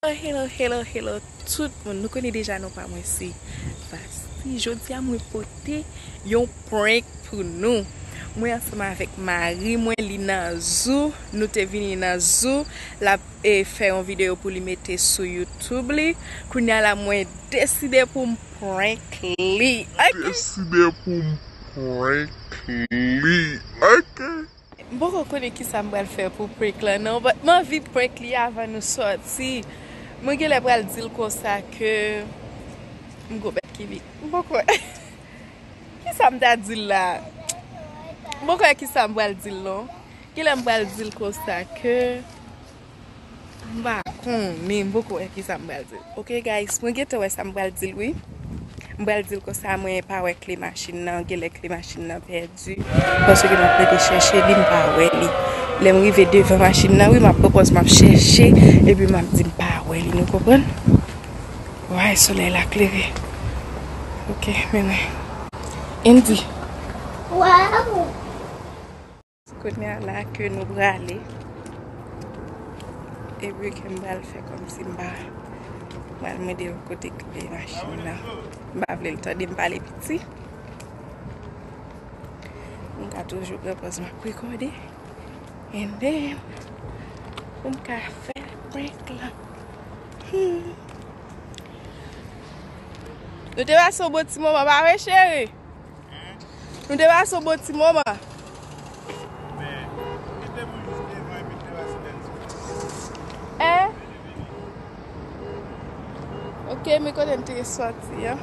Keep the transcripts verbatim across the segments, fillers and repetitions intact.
Hello, hello, hello, hello, tout moun. Nou konnen deja non pa mwen se Vasti. Jodi a mwen pote yon prank pou nou. Mwen ansanm avèk mari mwen, li nan zoo. Nou te vini nan zoo. L ap, e, fè yon videyo pou li mete sou YouTube li. Kounye a la mwen deside pou m prank li. Ok? Deside pou m prank li. Ok? M poko konnen kisa m pral fè pou prank lan non, but m anvi prank li avan nou sòti. Mwen genlè pral di l konsa ke m gwo bèt ki vit. M poko wè. Kisa m ta di l la? M poko wè kisa m pral di l non. Genlè m pral di l konsa ke M pa konnen, m poko wè kisa m pral di l. Ok, guys, mwen gentan wè sa m pral di l, wi. M pral di l konsa, mwen pa wè kle machin nan, genlè kle machin nan pèdi. Paske m ap rete chèche li, m pa wè li. Lè m rive devan machin nan, wi, m ap pran pòz, m ap chèche, epi m ap di m pa wè li, nou konprann? Way, solèy la klere. Ok, men mwen. Andy. Wow! Kounye a la ke nou prale. Epi ke m pral fè kòmsi m pa pral mande l kote kle machin nan. M pa vle l tande m pale piti. M ka toujou pran pòz m ap rekòde. And then, pou m ka fè prank lan. Hmm. Nou te pase yon bon ti moman, pa vre, cheri? Nou te pase yon bon ti moman. Men, kite mwen jis devan epi te pase bèl ti moman. Hein? Ok, men kote n te sòti an?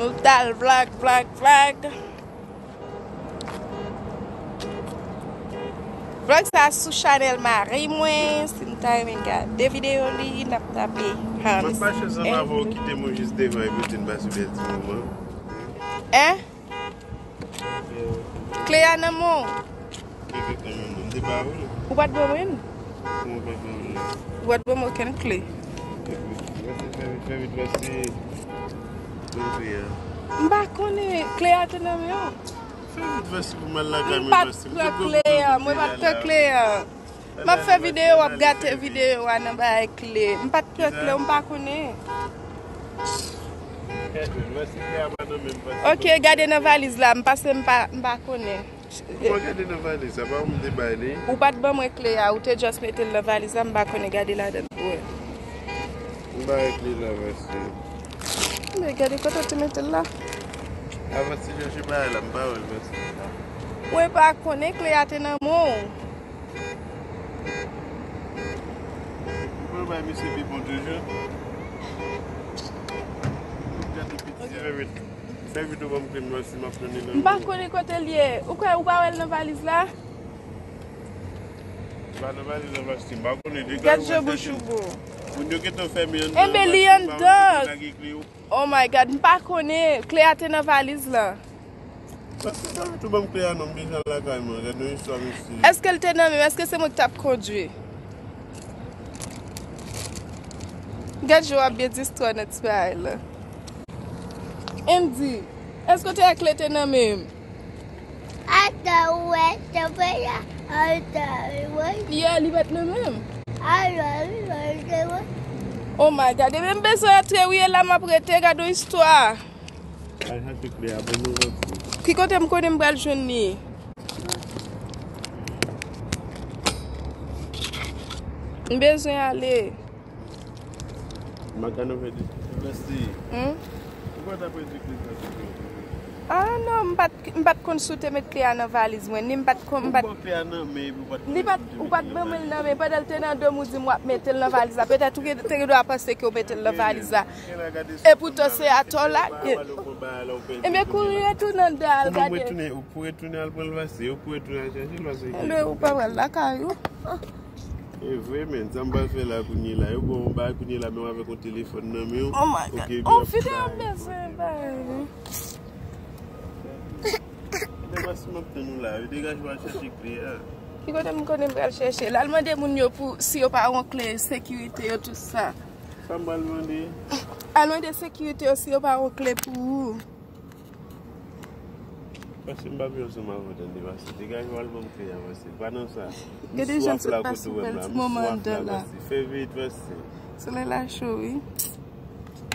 Nou t al vlog, vlog, vlog. Vlog sa sou chanèl mari mwen. Si n ta renmen gade videyo li, n ap tape Hans. Mwen fache ansanm avè w, kite mwen jis devan epi w di n pase bèl ti moman. Hein? Kle a nan men w. Kle a nan men mwen. M te ba ou l. Ou pa t ban mwen l? Kòman ou pa t ban mwen l? Ou pa t ban mwen okenn kle. Fè vit, fè vit, fè vit, fè vit. Ban m kle a. M pa konnen, kle a te nan men w. Fè vit, Vasti, pou m al lakay mwen, Vasti. M pa t pran kle a, mwen pa t pran kle a. M ap fè videyo, w ap gate videyo a nan bagay kle. M pa t pran kle, m pa konnen. Ok, gade nan valiz la, m pase m pa, m pa konnen. Kòman gade nan valiz la, pa ou m te bay li? Ou pa t ban mwen kle a, ou te just mete l nan valiz la, m pa konnen, gade ladan l pou wè. M pa wè kle la, Vasti. Men gade kote w te mete l la. Avan ti chèche bagay la, m pa wè l, Vasti. Mwen pa konnen kle a te nan men w. Mwen bay misye pi bon toujou. Gade piti, fè vit. Fè vit ou ban m kle m, Vasti, m ap tann li nan men w. M pa konnen kote l ye. Ou kwè ou pa wè l nan valiz la? Li pa nan valiz la, Vasti, m pa konnen. Gad jan bouch ou gwo. Moun yo gentan fèmen anndan. Enben, li anndan. Oh my God, m pa konnen. Kle a te nan valiz la. Paske sa tou ban m kle a non, m bezwen al lakay mwen. Gad yon istwa, mesye. Èske l te nan men m? Èske se mwen ki t ap kondwi? Gad jan w ap gen di istwa nan ti bagay la. Andy, èske w te wè kle te nan men m? Ata ou wè te fè ya, ata ou wè. Yeah, li pa t nan men m. Alò, li pa t nan men m. Oh my God, ebyen m bezwen antre wi, e la m ap rete, gad yon istwa. Al chache kle a pou nou sòti. Ki kote m konnen m pral jwenn li? M bezwen ale. M pa ka nan fè diskisyon. Vasti. Hmm? Ou pa ta pèdi kle sa toujou? Ah non, m pa t, m pa t konn si w te met kle a nan valiz mwen, ni m pa t konn, m pa t. Ou pran kle a nan men epi ou pa t konn si w te met li nan valiz. Ou pa t ban mwen l nan men, pandan l te nan do m ou di m w ap mete l nan valiz la. Petèt ou te gen dwa panse ke w mete l nan valiz la. E poutan se atò la. Ebyen kouri retounen anndan al gade. Pou retounen al pran l pase, ou pou retounen al chache l pase. Ebyen ou pa pral lakay ou. E vre, men, sa m pral fè la kounye la, yo ba w yon bagay kounye la, men w avèk yon telefòn nan men w. Oh my God. Ok, on videyo m bezwen bay. Ebyen, Vasti, m ap tann ou la, degaje w al chache kle a. Ki kote m konnen m pral chèche l? Al mande moun yo pou si yo pa wè yon kle sekirite yo, tout sa. Sa m pral mande. Al mande sekirite yo si yo pa wè yon kle pou ou. Paske m pa vle ansanm avè w tande, paske degaje w al ban m kle a, paske pa nan sa. Gade jan sot pase pral ti moman anndan la. Fè vit, paske. Solèy la cho, wi.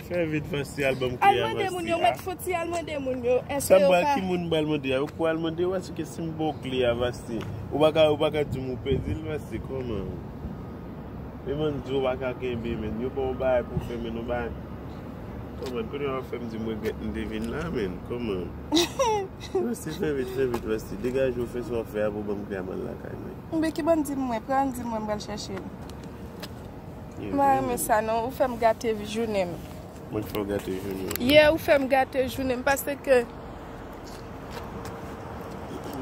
Fè vit, Vasti, al ban m kle a, Vasti. Al mande moun yo, mèt foti, al mande moun yo. Èske yo ka? Ki moun m pral mande a? Ou pral mande, Vasti, ke si m ba w kle a, Vasti, ou pa ka, ou pa ka di m ou pèdi l, Vasti, kòman? Men man di w pa ka kenbe, men yo ba w bagay pou fè, men nou bagay. Kòman? Kounye a w ap fè m di m regrèt m te vin la, men kòman? Vasti, fè vit, fè vit, Vasti, degaje w, fè sa w ap fè a pou ban m kle a, m al lakay mwen. Enben ki ban di m mwen, pran di m mwen, m pral chèche l. M pa renmen sa non, ou fè m gate jounen m. Mwen ki fè w gate jounen w? Yeah, ou fè m gate jounen m, paske.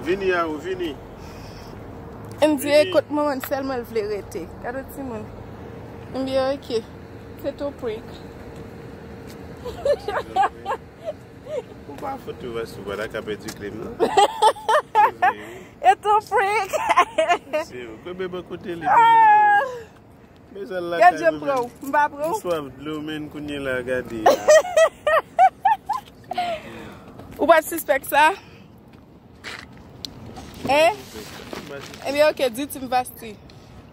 Vini a ou, vini. M di e kot manman l sèlman l vle rete. Gade yon timoun. M byen, ok. Se tou prank. Ou pa fout ou, Vasti, ou pa ta ka pèdi kle m nan. E tou prank. Se ou. Kenbe bò kote li. Bezwen lakay. Gad jan m pran w. M pa pran w. M swaf dlo, men kounye la, gade. Ou pa t sispèk sa? Hein? Ebyen, ok, di Team Vasti.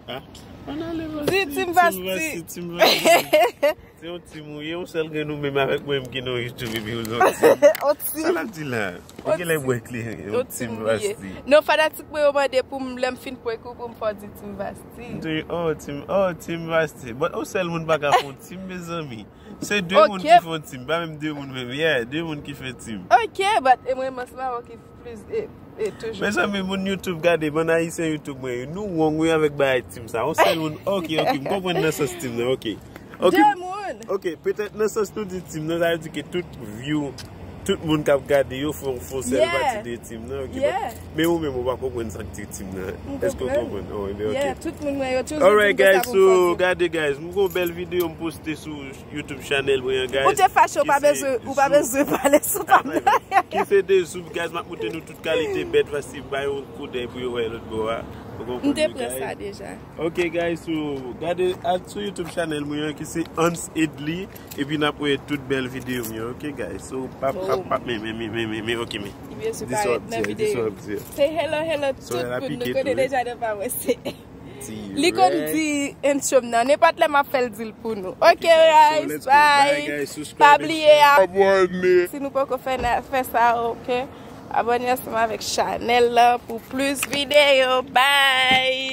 Ah? Ann ale, Vasti. Di Team Vasti. Team Vasti, Team Vasti. Se yon team ou ye, yon sèl grenn ou menm avèk mwen ki nan YouTube epi ou se yon team. Yon team. Sa l ap di la? Ou genlè bwè kle, yon team Vasti. Non, fanatik mwen yo mande pou m, lè m fin prank ou, pou m fè w di Team Vasti. M di, oh, team, oh, Team Vasti. But yon sèl moun pa ka fè yon team, mezanmi. Se de moun ki fè yon team, pa menm de moun menm. Yeah, de moun ki fè team. Ok, but e mwen, mwen se pa mwen ki plis, e, e toujou. Mezanmi, moun YouTube, gade, bann ayisyen YouTube mwen yo, nou wrong wi avèk bagay team sa. Yon sèl moun, ok, ok, m konprann nan sans team nan, ok. Ok. De moun. Ok, petèt nan sans nou di team nan, sa vle di ke tout view, tout moun k ap gade yo fè, fè sèl pati de team nan, ok. Yeah. Men ou menm ou pa konprann sa k di team nan. Èske w konprann? Oh, ebyen, ok. Yeah, tout moun mwen yo toujou di m konsa pou m fè team. Alright, guys, so, gade, guys, m gon bèl videyo m poste sou YouTube channel mwen an, guys. Ou te fache, ou pa bezwen, ou pa bezwen pale sou pam nan. Ki se de zoub, guys, m ap montre nou tout kalite bèt, Vasti bay yon koudèy pou yo wè lòt bò a. Ou konprann, guys? M te pran sa deja. Ok, guys, so, gade, al sou YouTube channel mwen an, ki se Hans Edly, epi n ap wè tout bèl videyo m yo, ok, guys? So, pa, pa, pa, men, men, ok, men. Di sa w ap di, di sa w ap di. Say hello, hello, tout moun, nou konnen deja, nou pa wè se. Li konn di intro m nan, nenpòt lè m ap fè l di l pou nou. Ok, guys, bye. Pa bliye abòne. Si nou poko fè, fè sa, ok. Abòne ansanm avèk chanèl la pou plis videyo. Bye.